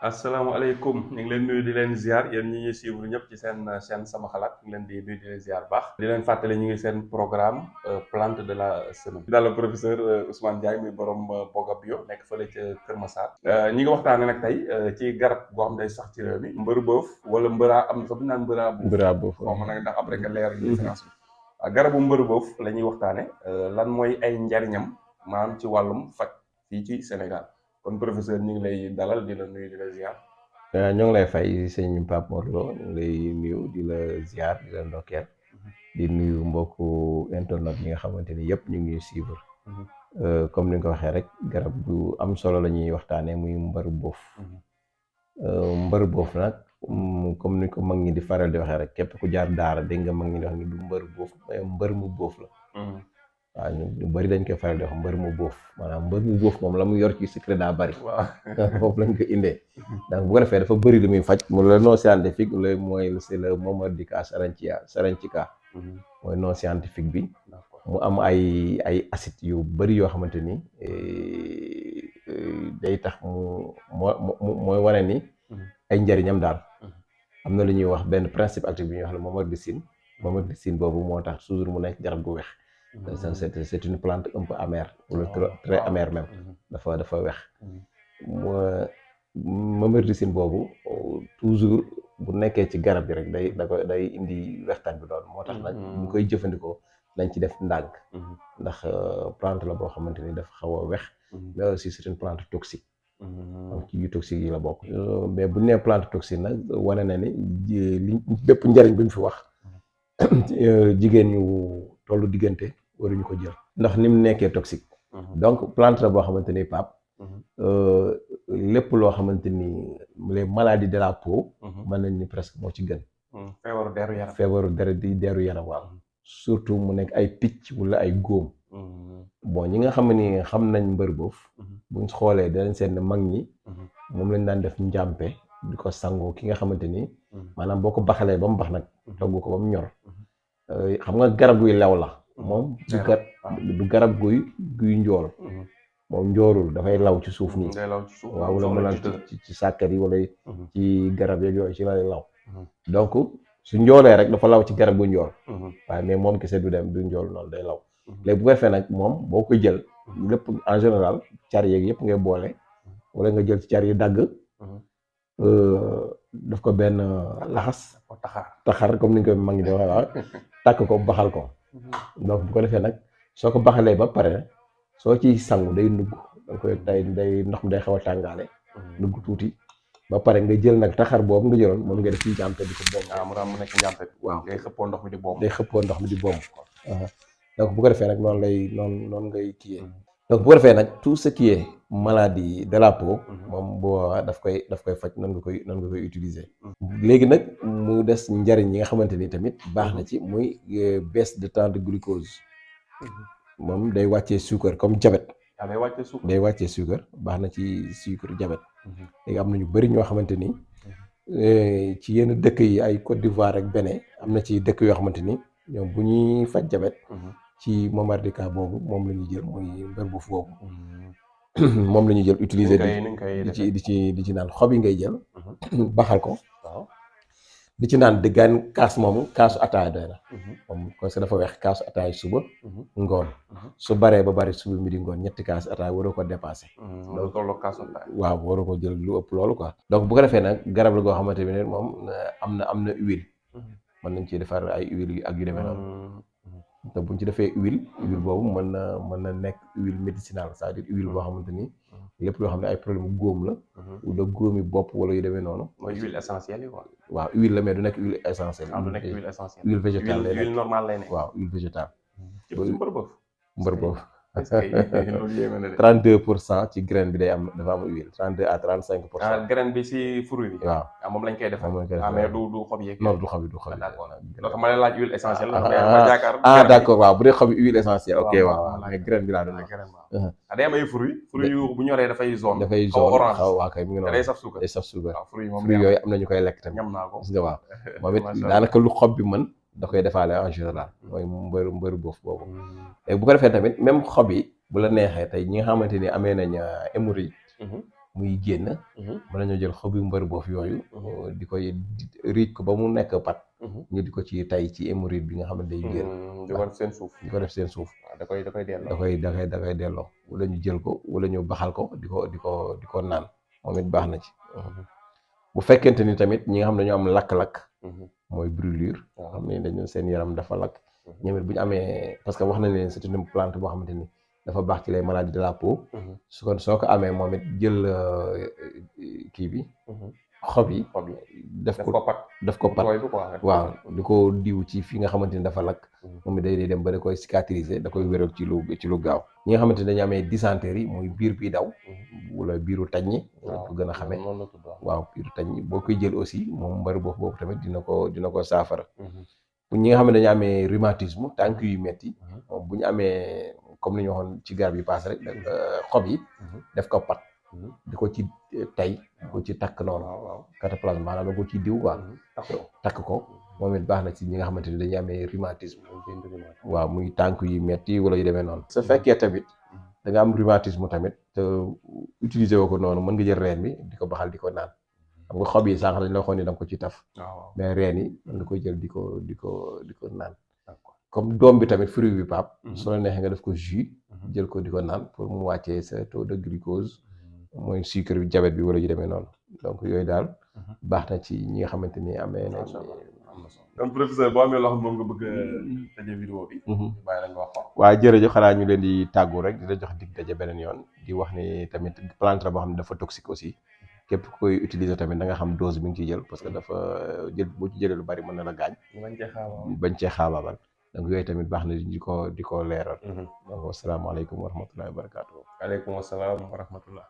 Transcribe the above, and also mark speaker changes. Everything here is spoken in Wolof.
Speaker 1: asalaamaaleykum ñu ngi leen nuyu di leen ziar yéen ñi ñuy suivre ñëpp ci seen chaîne sama xalaat ñu ngi leen di nuyu di leen ziar baax di leen fàttali ñu ngi seen programme plante de la semaine daal le professeur Ousmane Ndiaye muy borom Boga Bio nekk fële ca Kër Massar ñi ngi waxtaane nag tey ci garab goo xam day sax ci réew mi mbëru bëf wala mbëraa am na sax bu naan mbëraa buuf xaw ma nag ndax après nga leer différence bi waaw garabu mbëru bëf la ñuy waxtaane lan mooy ay njariñam maanaam ci wàllum faj fii ci Sénégal kon professeur ñu ngi lay dalal di la nuyu di la ziar.
Speaker 2: ñoo ngi lay fay sëñ Pape Mor Lo ñu ngi lay nuyu di la ziar di la ndokkeel di nuyu mbokku internet yi nga xamante ni yëpp ñu ngi ñuy suivre comme ni nga ko waxee rek garab gu am solo la ñuy waxtaanee muy mbëru boof mbëru boof nag comme ni ko mag ñi di faral di waxee rek képp ku jaar daara dégg nga mag ñi di wax ni du mbëru boof mais mbër mu boof la. waaw ñu bëri dañ koy faral di wax mbër mu boof maanaam mbër mu boof moom la mu yor ci secret daa bëri.
Speaker 1: waaw
Speaker 2: foofu lañ ko indee. donc bu ko defee dafa bëri lu muy faj mu la non scientifique la mooy c'est le Momardika Saranchika mooy non scientifique bi. mu am ay acide yu bëri yoo xamante ni day tax mooy wane ni. ay njëriñam daal. am na lu ñuy wax benn principe actif bi ñuy wax la Momardisine boobu moo tax toujours mu nekk garab gu weex. c'est une plante un peu amère wala très amère même dafa wex Momardisine boobu toujours bu nekkee ci garab bi rek day indi wextaan bi doon moo tax nag ñu koy jëfandikoo dañ ci def ndànk ndax plante la boo xamante ni dafa xaw a wex mais aussi c'est une plante toxique donc ci yu toxique yi la bokk mais bu nee plante toxique nag wane na ni li bépp njariñ bi ñu fi wax jigéen ñu tollu diggante waruñu ko jël ndax ni mu nekkee toxique donc plante la boo xamante ni Pape lépp loo xamante ni les maladies de la peau mën nañ ni presque moo ci gën feebaru deru yaram waaw surtout mu nekk ay picc wala ay góom bon ñi nga xam ni xam nañ mbër boof buñ xoolee danañ seet ne mag ñi moom lañ daan def njàmpe di ko sangoo ki nga xamante ni maanaam boo ko baxalee ba mu bax nag togg ko ba mu ñor xam nga garab guy lew la moom du garab guy njool moom njoorul dafay law ci suuf nii waaw wala mu naan ci sàkkat yi wala ci garab yeeg yooyu ci lay law donc su njoolee rek dafa law ci garab gu njool waaye mais moom kese du dem du njool noonu day law léegi bu ko defee nag moom boo ko jël lépp en général car yeeg yëpp ngay boole wala nga jël ci car yi dagg daf ko benn laxas taxar comme ni nga ko mag ñi di waxee waaw tàkk ko baxal ko donc bu ko defee nag soo ko baxalee ba pare soo ciy sangu day nugg da koy day ndox mi day xaw a tàngaale nugg tuuti ba pare nga jël nag taxar boobu nga jëloon moom nga def ci njàmpe di ko boom
Speaker 1: mu nekk njàmpe
Speaker 2: waaw
Speaker 1: day xëppoo ndox mi di boom
Speaker 2: donc bu ko defee nag noonu ngay kiyee donc bu ko defee nag tout ce qui est maladie de la peau moom boo daf koy faj nan nga koy utiliser léegi nag mu des njariñ yi nga xamante ni tamit baax na ci muy baisse de temps de glucose moom day wàccee sucre comme diabète day wàccee sucre baax na ci sucre diabète léegi am na ñu bëri ñoo xamante ni ci yenn dëkk yi ay Côte d'Ivoire ak Bénin am na ci dëkk yoo xamante ni ñoom bu ñuy faj diabète ci Momardika boobu moom la ñuy jël muy mbër boof boobu moom la ñuy jël utiliser di ci naan xob yi ngay jël baxal ko di ci naan di gaan kaas moomu kaasu ataaya doy na moom parce que dafa weex kaasu ataaya suba ngoon su baree ba bari suba midi ngoon ñetti kaas ataaya waroo ko dépassé waaw waroo ko jël lu ëpp loolu quoi donc bu ko defee nag garab la goo xamante ne moom am na huile mën nañ ci defar ay huile ak yu demee noonu te buñ ci defee huile boobu mën na nekk huile médicinale c'est-à-dire huile boo xamante ni lépp loo xam ne ay problème góom la wala góomi bopp wala yu demee noonu
Speaker 1: mooy huile essentielle yi quoi
Speaker 2: waaw huile la mais du nekk huile essentielle
Speaker 1: du nekk huile essentielle
Speaker 2: huile végétale lay nekk
Speaker 1: huile normale lay nekk
Speaker 2: waaw huile végétale
Speaker 1: mbër boof
Speaker 2: 32% ci graine bi day am dafa am huile 32 à 35%.
Speaker 1: graine bi si fruit bi.
Speaker 2: waaw
Speaker 1: moom lañ koy defar. mais du xob yeeg.
Speaker 2: non du xob yi.
Speaker 1: donc ma lay laaj huile essentielle.
Speaker 2: d'accord waaw bu dee xob huile essentielle. ok waaw mais graine bi laa doon wax.
Speaker 1: day am ay fruits yu bu ñoree dafay jaune.
Speaker 2: dafay jaune xaw waa kay mi ngi noonu
Speaker 1: day saf suukar.
Speaker 2: waaw
Speaker 1: fruits
Speaker 2: yooyu am na ñu koy lekk tamit.
Speaker 1: ñam naa ko
Speaker 2: gis nga waaw moom it daanaka lu xob bi mën da koy defaale en général mooy mbëru boof boobu. bu ko defee tamit même xob yi bu la neexee tey ñi nga xamante ni amee nañ hémorroïde muy génn. mën nañoo jël xobi mbër boof yooyu. di koy riij ko ba mu nekk pat. ñu di ko ci tay ci hémorroïde bi nga xam ne day génn.
Speaker 1: di ko def seen suuf.
Speaker 2: di ko def seen suuf.
Speaker 1: waaw da koy delloo.
Speaker 2: da koy delloo. wala ñu jël ko wala ñu baxal ko di ko naan moom it baax na ci. bu fekkente ni tamit ñi nga xam ne dañoo am lakk-lakk. mooy brûlure. xam ne dañu seen yaram dafa lakk. ñoom it bu ñu amee parce que wax nañ leen c'est une plante boo xamante ni dafa baax ci les maladies de la peau. soo ko amee moom it jël kii bi. xob yi def ko pat waaw di ko diw ci fi nga xamante ni dafa lakk. moom it day dem ba da koy cicatriser da koy wéral ci lu gaaw. ñi nga xamante ni dañu amee dysenterie muy biir bi daw. wala biiru taññi. ko gën a xamee waaw biiru taññi boo koy jël aussi moom mbari boobu tamit dina ko saafara. ñi nga xam ne dañu amee rhumatisme tànk yu metti moom bu ñu amee comme ni ñu waxoon ci garab yi paase rek xob yi def ko pat di ko ci tay di ko ci takk noonu cataplasme maanaam da ko ci diw quoi takk ko moom it baax na ci ñi nga xamante ni dañuy amee rhumatisme waaw muy tànk yu metti wala yu demee noonu su fekkee tamit da nga am rhumatisme tamit te utiliser woo ko noonu mën nga jël reen bi di ko baxal di ko naan xam nga xob yi sànq dañ la waxoon ni da nga ko ci taf mais reen yi mën nga koy jël di ko naan comme doom bi tamit fruit bi pap soo la neexee nga def ko jus jël ko di ko naan pour mu wàccee sa taux de glucose mooy sucre bi diabète bi wala yu demee noonu donc yooyu daal baax na ci ñi nga xamante ni amee na
Speaker 1: donc professeur boo amee loo xam moom nga bëgg a tëjee vidéo bi bàyyi la nga wax ko
Speaker 2: waaw jërëjëf xanaa ñu leen di tàggu rek di la jox dig daje beneen yoon di wax ni tamit plante la boo xam ne dafa toxique aussi képp koy utiliser tamit da nga xam dose bi nga ciy jël parce que dafa jël boo ci jëlee lu bari mën na la gaañ bañ cee xaabaabal donc yooyu tamit baax na di ko leeral donc asalaamaaleykum wa rahmatullahi wa barakatuh
Speaker 1: aleykum asalaam wa rahmatullah